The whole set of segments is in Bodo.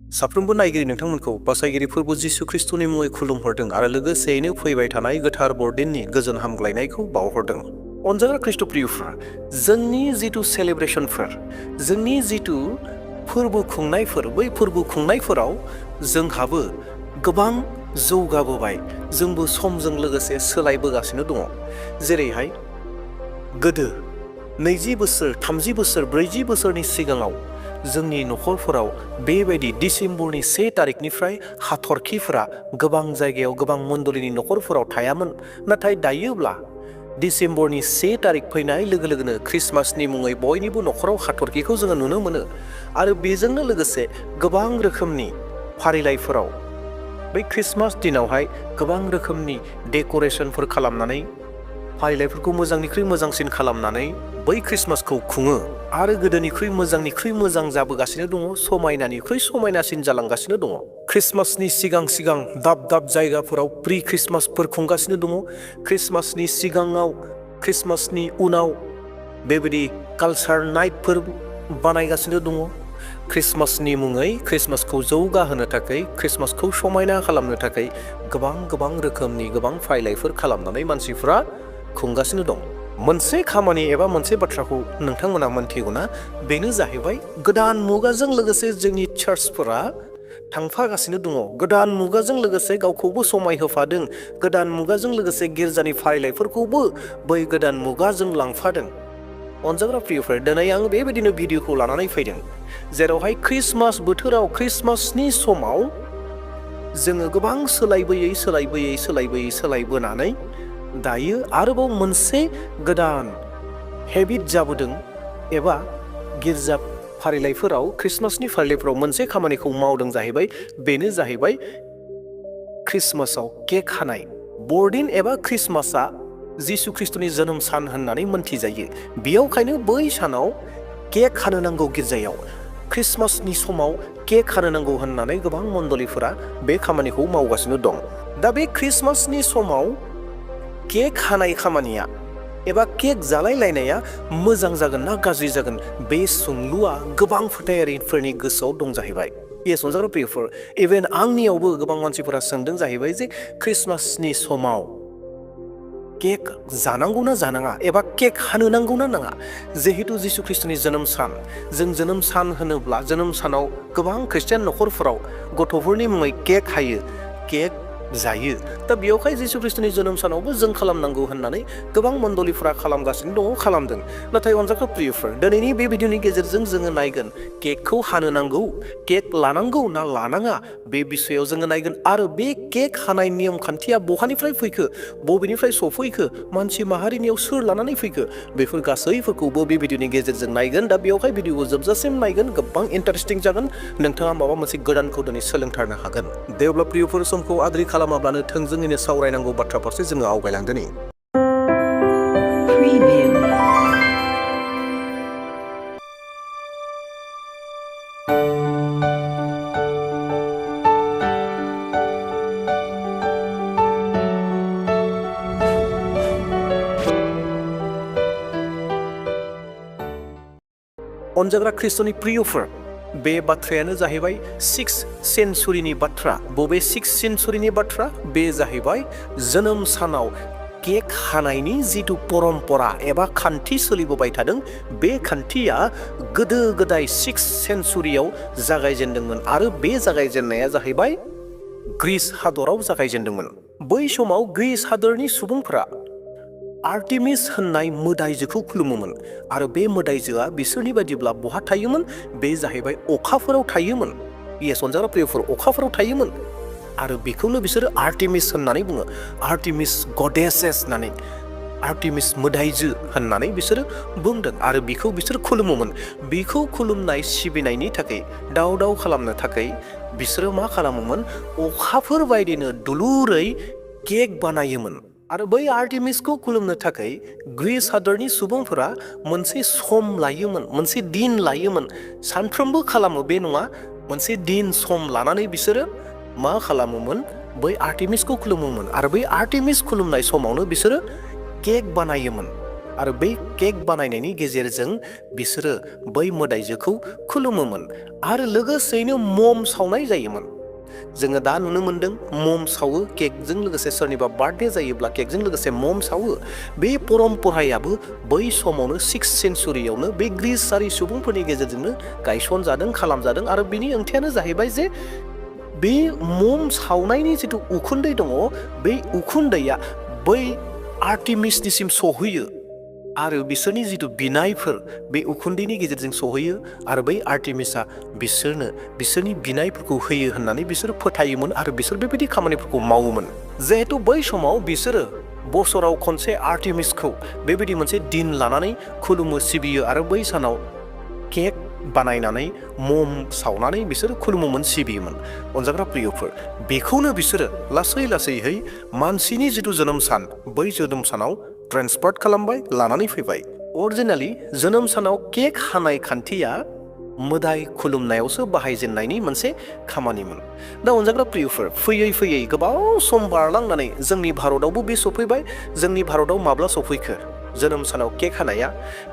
साफ्रोमबो नायगिरि नोंथांमोनखौ बासायगिरि फोरबो जिसु ख्रिस्टनि मुङै खुलुमहरदों आरो लोगोसेयैनो फैबाय थानाय गोथार बरदिननि गोजोन हामग्लायनायखौ बावहरदों। अनजाग्रा ख्रिस्ट' प्रियफ्रा, जोंनि जिथु सेलेब्रेसनफोर, जोंनि जिथु फोरबो खुंनायफोर, बै फोरबो खुंनायफोराव जोंहाबो गोबां जौगाबोबाय, जोंबो समजों लोगोसे सोलायबोगासिनो दङ। जेरैहाय गोदो 20 बोसोर, 30 बोसोर, 40 बोसोरनि सिगाङाव जोंनि न'खरफोराव बेबायदि डिसेम्बरनि 1 तारिखनिफ्राय हाथरखिफोरा गोबां जायगायाव गोबां मण्डलिनि न'खरफोराव थायामोन। नाथाय दायोब्ला डिसेम्बरनि 1 तारिख फैनाय लोगो लोगोनो ख्रिस्टमासनि मुङै बयनिबो न'खराव हाथरखिखौ जोङो नुनो मोनो। आरो बेजोंनो लोगोसे गोबां रोखोमनि फारिलाइफोराव बै ख्रिस्टमास दिनावहाय गोबां रोखोमनि डेक'रेसनफोर खालामनानै, फारिलाइफोरखौ मोजांनिख्रुइ मोजांसिन खालामनानै बै ख्रिस्टमासखौ खुङो आरो गोदोनिख्रुइ मोजांनिख्रुइ मोजां जाबोगासिनो दङ, समायनानिख्रुइ समायनासिन जालांगासिनो दङ। ख्रिस्टमासनि सिगां सिगां दाब दाब जायगाफोराव प्रि ख्रिस्टमासफोर खुंगासिनो दङ। ख्रिस्टमासनि सिगाङाव, ख्रिस्टमासनि उनाव बेबायदि कालचार नाइटफोर बानायगासिनो दङ। ख्रिस्टमासनि मुङै ख्रिस्टमासखौ जौगाहोनो थाखाय, ख्रिस्टमासखौ समायना खालामनो थाखाय गोबां रोखोमनि गोबां फारिलाइफोर खालामनानै मानसिफ्रा खुंगासिनो दं। मोनसे खामानि एबा मोनसे बाथ्राखौ नोंथांमोना मोनथिगौना? बेनो जाहैबाय गोदान मुगाजों लोगोसे जोंनि चार्चफोरा थांफागासिनो दङ। गोदान मुगाजों लोगोसे गावखौबो समायहोफादों। गोदान मुगाजों लोगोसे गिर्जानि फारिलाइफोरखौबो बै गोदान मुगाजों लांफादों। अनजाग्रा प्रियफोर, दिनै आं बेबायदिनो भिडिअखौ लानानै फैदों, जेरावहाय ख्रिस्टमास बोथोराव, ख्रिस्टमासनि समाव जोङो गोबां सोलायबोनानै दायो आरोबाव मोनसे गोदान हेबिट जाबोदों एबा गिर्जा फारिलाइफोराव, ख्रिस्टमासनि फारिलाइफोराव मोनसे खामानिखौ मावदों जाहैबाय, बेनो जाहैबाय ख्रिस्टमासाव केक हानाय। बरदिन एबा ख्रिस्टमासआ जिसु ख्रिस्टनि जोनोम सान होननानै मोनथिजायो। बेयावखायनो बै सानाव केक हानो नांगौ गिर्जायाव। ख्रिस्टमासनि समाव केक हानो नांगौ होननानै गोबां मण्डलिफोरा बे खामानिखौ मावगासिनो दं। दा बे ख्रिस्टमासनि समाव केक हानाय खामानिया एबा केक जालायलायनाया मोजां जागोन ना गाज्रि जागोन, बे सोंलुआ गोबां फोथायारिफोरनि गोसोआव दं जाहैबाय। अनजाग्रा प्रियफोर, इभेन आंनियावबो गोबां मानसिफोरा सोंदों जाहैबाय जे ख्रिस्टमासनि समाव केक जानांगौ ना जानाङा एबा केक हानो नांगौ ना नाङा। जिहेतु जिसु ख्रिस्टनि जोनोम सान, जों जोनोम सान होनोब्ला जोनोम सानाव गोबां ख्रिस्टियान न'खरफोराव गथ'फोरनि मुङै केक हायो, केक जायो। दा बेयावहाय जिसु ख्रिस्टनि जोनोम सानावबो जों खालामनांगौ होननानै गोबां मण्डलिफोरा खालामगासिनो दङ, खालामदों। नाथाय अनजाग्रा प्रियफोर, दिनैनि बे भिडिअनि गेजेरजों जोङो नायगोन केकखौ हानो नांगौ, केक लानांगौ ना लानाङा, बे बिसयाव जोङो नायगोन। आरो बे केक हानाय नियम खान्थिया बहानिफ्राय फैखो, बबेनिफ्राय सफैखो, मानसि माहारिनियाव सोर लानानै फैखो, बेफोर गासैफोरखौबो बे भिडिअनि गेजेरजों नायगोन। दा बेयावहाय भिडिअखौ जोबजासिम नायगोन, गोबां इन्टारेस्टिं जागोन। नोंथाङा माबा मोनसे गोदानखौ दिनै सोलोंथारनो हागोन। दे अब्ला प्रियफोर, समखौ आद्रि खालामाब्लानो थोंजोङैनो सावरायनांगौ बाथ्रा फारसे जोङो आवगायलांदोनि। अनजाग्रा ख्रिस्ट'नि प्रियफोर, बे बाथ्रायानो जाहैबाय 6th सेन्चुरिनि बाथ्रा। बबे 6th सेन्चुरिनि बाथ्रा? बे जाहैबाय जोनोम सानाव केक हानायनि जिथु परम्परा एबा खान्थि सोलिबोबाय थादों। बे खान्थिया गोदो गोदाय 6th सेन्चुरियाव जागायजेनदोंमोन आरो बे जागायजेननाया जाहैबाय ग्रीस हादराव जागायजेनदोंमोन। बै समाव ग्रीस हादरनि सुबुंफोरा आर्टेमिस होननाय मोदायजोखौ खुलुमोमोन आरो बे मोदायजोआ बिसोरनि बायदिब्ला बहा थायोमोन? बे जाहैबाय अखाफोराव थायोमोन। अनजाग्रा प्रियफोर, अखाफोराव थायोमोन आरो बेखौनो बिसोरो आर्टेमिस होननानै बुङो। आर्टेमिस गडेसेस होननानै, आर्टेमिस मोदायजो होननानै बिसोरो बुंदों आरो बिखौ बिसोर खुलुमोमोन। बिखौ खुलुमनाय सिबिनायनि थाखाय, दाव दाव खालामनो थाखाय बिसोरो मा खालामोमोन? अखाफोर बायदिनो दुलुरै केक बानायोमोन। आरो बै आर्टेमिसखौ खुलुमनो थाखाय ग्रीस हादरनि सुबुंफोरा मोनसे सम लायोमोन, मोनसे दिन लायोमोन। सानफ्रोमबो खालामो बे नङा, मोनसे दिन सम लानानै बिसोरो मा खालामोमोन? बै आर्टेमिसखौ खुलुमोमोन आरो बै आर्टेमिस खुलुमनाय समावनो बिसोरो केक बानायोमोन। आरो बै केक बानायनायनि गेजेरजों बिसोरो बै मोदाइजोखौ खुलुमोमोन आरो लोगोसेयैनो मम सावनाय जायोमोन। जोङो दा नुनो मोन्दों मम सावो केकजों लोगोसे सोरनिबा बार्थडे जायोब्ला केकजों लोगोसे मम सावो। बे परम्परायाबो बै समावनो 6th सेन्चुरियावनो बे ग्रिसारि सुबुंफोरनि गेजेरजोंनो गायसनजादों खालामजादों आरो बिनि ओंथियानो जाहैबाय जे बे मम सावनायनि जिथु उखुन्दै दङ बै उखुन्दैया बै आर्टिमिसनिसिम सहैयो आरो बिसोरनि जिथु बिनायफोर बे उखुन्दैनि गेजेरजों सहैयो आरो बै आर्टिमिसआ बिसोरनो बिसोरनि बिनायफोरखौ होयो होननानै बिसोर फोथायोमोन आरो बिसोर बेबायदि खामानिफोरखौ मावोमोन। जिहेतु बै समाव बिसोरो बोसोराव खनसे आर्टिमिसखौ बेबायदि मोनसे दिन लानानै खुलुमो सिबियो आरो बै सानाव केक बानायनानै मम सावनानै बिसोरो खुलुमोमोन सिबियोमोन। अनजाग्रा प्रियफोर, बेखौनो बिसोरो लासै लासैहै मानसिनि जिथु जोनोम सान बै जोनोम सानाव ट्रेन्सफार खालामबाय लानानै फैबाय। अरिजिनेलि जोनोम सानाव केक हानाय खान्थिया मोदाय खुलुमनायावसो बाहायजेननायनि मोनसे खामानिमोन। दा अनजाग्रा प्रियफोर, फैयै फैयै गोबाव सम बारलांनानै जोंनि भारतआवबो बे सफैबाय। जोंनि भारतआव माब्ला सफैखो जोनोम सानाव केक हानाया?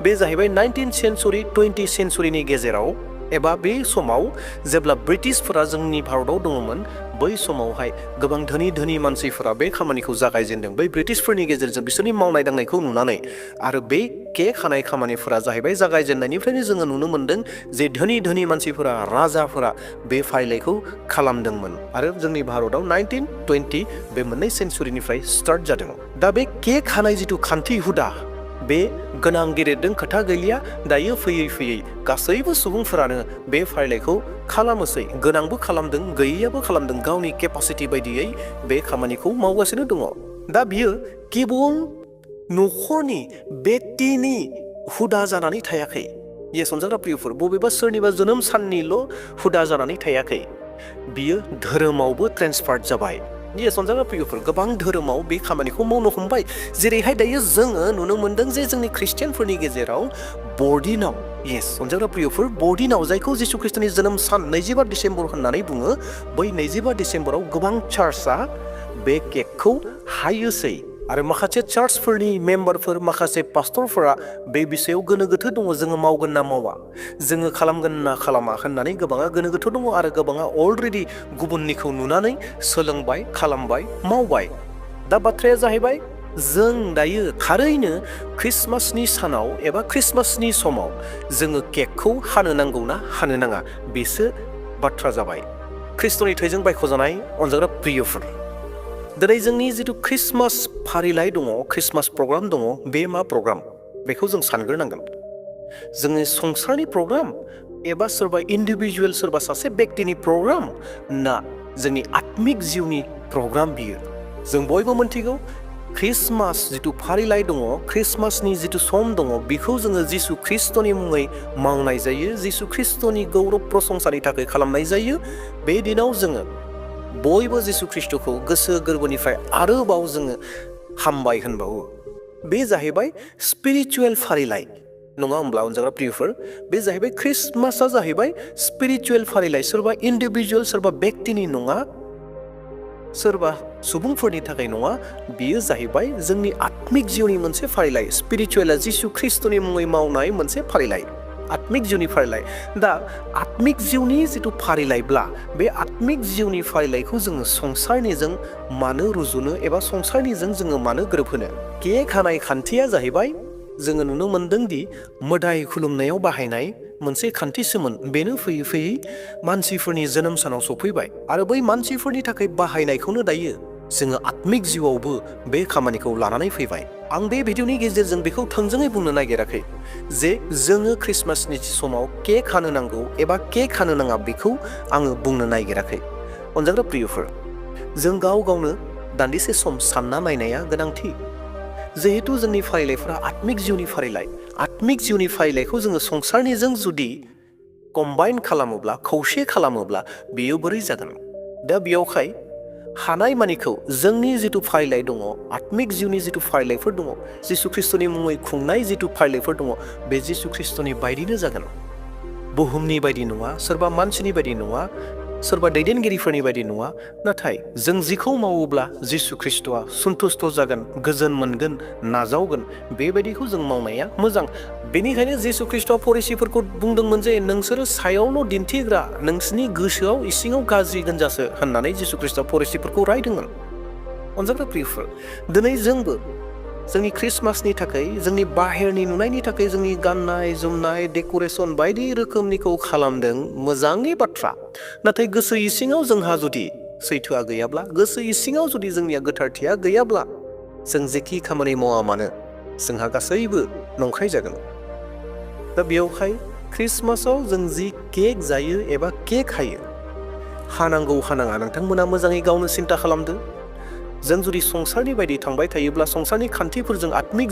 बे जाहैबाय 19th सेन्चुरि 20th सेन्चुरिनि गेजेराव एबा बे समाव जेब्ला ब्रिटिशफोरा जोंनि भारतआव दङमोन बै समावहाय गोबां धोनि धोनि मानसिफोरा बे खामानिखौ जागायजेनदों। बै ब्रिटिशफोरनि गेजेरजों बिसोरनि मावनाय दांनायखौ नुनानै आरो बे केक हानाय खामानिफोरा जाहैबाय जागायजेननायनिफ्रायनो जोङो नुनो मोन्दों जे धोनि धोनि मानसिफोरा राजाफोरा बे फारिलाइखौ खालामदोंमोन आरो जोंनि भारतआव 1920 बे मोननै सेन्चुरिनिफ्राय स्टार्ट जादों। दा बे केक हानाय जिथु खान्थि हुदा बे गोनां गेदेरदों खोथा गैलिया। दायो फैयै फैयै गासैबो सुबुंफोरानो बे फारिलाइखौ खालामोसै। गोनांबो खालामदों, गैयैयाबो खालामदों। गावनि केपासिटि बायदियै बे खामानिखौ मावगासिनो दङ। दा बियो केवल न'खरनि बेक्तिनि हुदा जानानै थायाखै। येस अनजाग्रा प्रियफोर, बबेबा सोरनिबा जोनोम साननिल' हुदा जानानै थायाखै, बियो धोरोमावबो ट्रेन्सफार जाबाय। येस अनजाग्रा प्रियफोर, गोबां धोरोमाव बे खामानिखौ मावनो हमबाय। जेरैहाय दायो जोङो नुनो मोन्दों जे जोंनि ख्रिस्टियानफोरनि गेजेराव बरदिनाव, येस अनजाग्रा प्रियफोर, बरदिनाव जायखौ जिसु ख्रिस्टनि जोनोम सान 25 डिसेम्बर होननानै बुङो, बै 25 डिसेम्बराव गोबां चार्चआ बे केकखौ हायोसै आरो माखासे चार्चफोरनि मेम्बारफोर, माखासे पास्टरफोरा बे बिषयाव गोनो गोथो दङ। जोङो मावगोन ना मावा, जोङो खालामगोन ना खालामा होननानै गोबाङा गोनो गोथो दङ आरो गोबाङा अलरेडि गुबुननिखौ नुनानै सोलोंबाय, खालामबाय, मावबाय। दा बाथ्राया जाहैबाय जों दायो थारैनो ख्रिस्टमासनि सानाव एबा ख्रिस्टमासनि समाव जोङो केकखौ हानो नांगौ ना हानो नाङा, बेसो बाथ्रा जाबाय। ख्रिस्ट'नि थैजों बायख'जानाय अनजाग्रा प्रियफोर, दिनै जोंनि जिथु ख्रिस्टमास फारिलाइ दङ, ख्रिस्टमास प्रग्राम दङ, बे मा प्रग्राम बेखौ जों सानग्रोनांगोन। जोंनि संसारनि प्रग्राम एबा सोरबा इन्डिभिजुवेल, सोरबा सासे बेक्तिनि प्रग्राम ना जोंनि आत्मिक जिउनि प्रग्राम बियो? जों बयबो मोनथिगौ ख्रिस्टमास जिथु फारिलाइ दङ, ख्रिस्टमासनि जिथु सम दङ, बेखौ जोङो जिसु ख्रिस्ट'नि मुङै मावनाय जायो, जिसु ख्रिस्ट'नि गौरब प्रशंसानि थाखाय खालामनाय जायो। बे दिनाव जोङो बयबो जिसु ख्रिस्ट'खौ गोसो गोरबोनिफ्राय आरोबाव जोङो हामबाय होनबावो। बे जाहैबाय स्पिरिचुवेल फारिलाइ, नङा होमब्ला अनजाग्रा प्रियफोर? बे जाहैबाय ख्रिस्टमासआ जाहैबाय स्पिरिचुवेल फारिलाइ। सोरबा इन्डिभिजुवेल, सोरबा बेक्तिनि नङा, सोरबा सुबुंफोरनि थाखाय नङा, बियो जाहैबाय जोंनि आत्मिक जिउनि मोनसे फारिलाइ। स्पिरिचुवेला जिसु ख्रिस्ट'नि मुङै मावनाय मोनसे फारिलाइ, आत्मिक जिउनि फारिलाइ। दा आत्मिक जिउनि जिथु फारिलाइब्ला बे आत्मिक जिउनि फारिलाइखौ जोङो संसारनिजों मानो रुजुनो एबा संसारनिजों जोङो मानो गोरोबहोनो? केक हानाय खान्थिया जाहैबाय जोङो नुनो मोन्दों दि मोदाय खुलुमनायाव बाहायनाय मोनसे खान्थिसोमोन। बेनो फैयै फैयै मानसिफोरनि जोनोम सानाव सफैबाय आरो बै मानसिफोरनि थाखाय बाहायनायखौनो दायो जोङो आत्मिक जिउआवबो बे खामानिखौ लानानै फैबाय। आं बे भिडिअनि गेजेरजों बेखौ थोंजोङै बुंनो नागिराखै जे जोङो ख्रिस्टमासनि समाव केक हानो नांगौ एबा केक हानो नाङा, बेखौ आङो बुंनो नागिराखै। अनजाग्रा प्रियफोर, जों गाव गावनो दान्दिसे सम सानना नायनाया गोनांथि। जिहेतु जोंनि फारिलाइफोरा आत्मिक जिउनि फारिलाइ, आत्मिक जिउनि फारिलाइखौ जोङो संसारनिजों जुदि कम्बाइन खालामोब्ला, खौसे खालामोब्ला बियो बोरै जागोन? दा बेयावहाय हानाय मानिखौ जोंनि जिथु फारिलाइ दङ, आत्मिक जिउनि जिथु फारिलाइफोर दङ, जिसु ख्रिस्ट'नि मुङै खुंनाय जिथु फारिलाइफोर दङ, बे जिसु ख्रिस्ट'नि बायदिनो जागोन। बुहुमनि बायदि नङा, सोरबा मानसिनि बायदि नङा, सोरबा दैदेनगिरिफोरनि बायदि नङा, नाथाय जों जिखौ मावोब्ला जिसु ख्रिस्ट'आ सन्थुष्ट जागोन, गोजोन मोनगोन, नाजावगोन, बेबायदिखौ जों मावनाया मोजां। बेनिखायनो जिसु ख्रिस्ट'आ फरिसीफोरखौ बुंदोंमोन जे नोंसोरो सायावल' दिन्थिग्रा, नोंसिनि गोसोआव इसिङाव गाज्रि गोनजासो होननानै जिसु ख्रिस्ट'आ फरिसीफोरखौ रायदोंमोन। अनजाग्रा प्रियफोर, दिनै जोंबो जोंनि ख्रिस्टमासनि थाखाय, जोंनि बाहेरनि नुनायनि थाखाय जोंनि गाननाय जोमनाय डेक'रेसन बायदि रोखोमनिखौ खालामदों, मोजांनि बाथ्रा। नाथाय गोसो इसिङाव जोंहा जुदि सैथोआ गैयाब्ला, गोसो इसिङाव जुदि जोंनिया गोथारथिया गैयाब्ला, जों जेखि खामानि मावा मानो जोंहा गासैबो नंखाय जागोन। दा बेयावहाय ख्रिस्टमासाव जों जि केक जायो एबा केक हायो, हानांगौ हानाङा नोंथांमोना मोजाङै गावनो सिन्ता खालामदो। जों जुदि संसारनि बायदि थांबाय थायोब्ला, संसारनि खान्थिफोरजों आत्मिक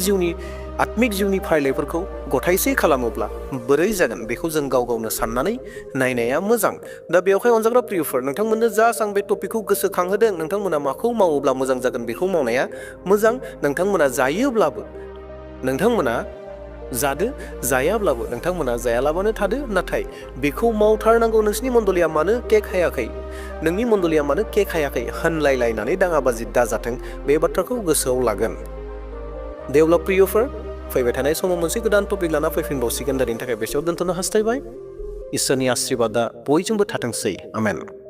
जिउनि फारिलाइफोरखौ गथायसे खालामोब्ला बोरै जागोन, बेखौ जों गाव गावनो साननानै नायनाया मोजां। दा बेवहाय अनजाग्रा प्रियफोर, नोंथांमोननो आं बे टपिकखौ गोसोखांहोदों, नोंथांमोना माखौ मावोब्ला मोजां जागोन बेखौ मावनाया मोजां। नोंथांमोना जायोब्लाबो नोंथांमोना जादो, जायाब्लाबो नोंथांमोना जायालाबानो थादो, नाथाय बेखौ मावथारनांगौ। नोंसिनि मण्डलिया मानो केक हायाखै, नोंनि मण्डलिया मानो केक हायाखै होनलायलायनानै दाङाबाजि दाजाथों, बे बाथ्राखौ गोसोआव लागोन। दे अब्ला प्रियफोर, फैबाय थानाय समाव मोनसे गोदान टपिक लाना फैफिनबावसिगोन। दिनैनि थाखाय बेसेयाव दोनथ'नो हास्थायबाय। इसोरनि आशीर्बादा बयजोंबो थाथोंसै। आमेन।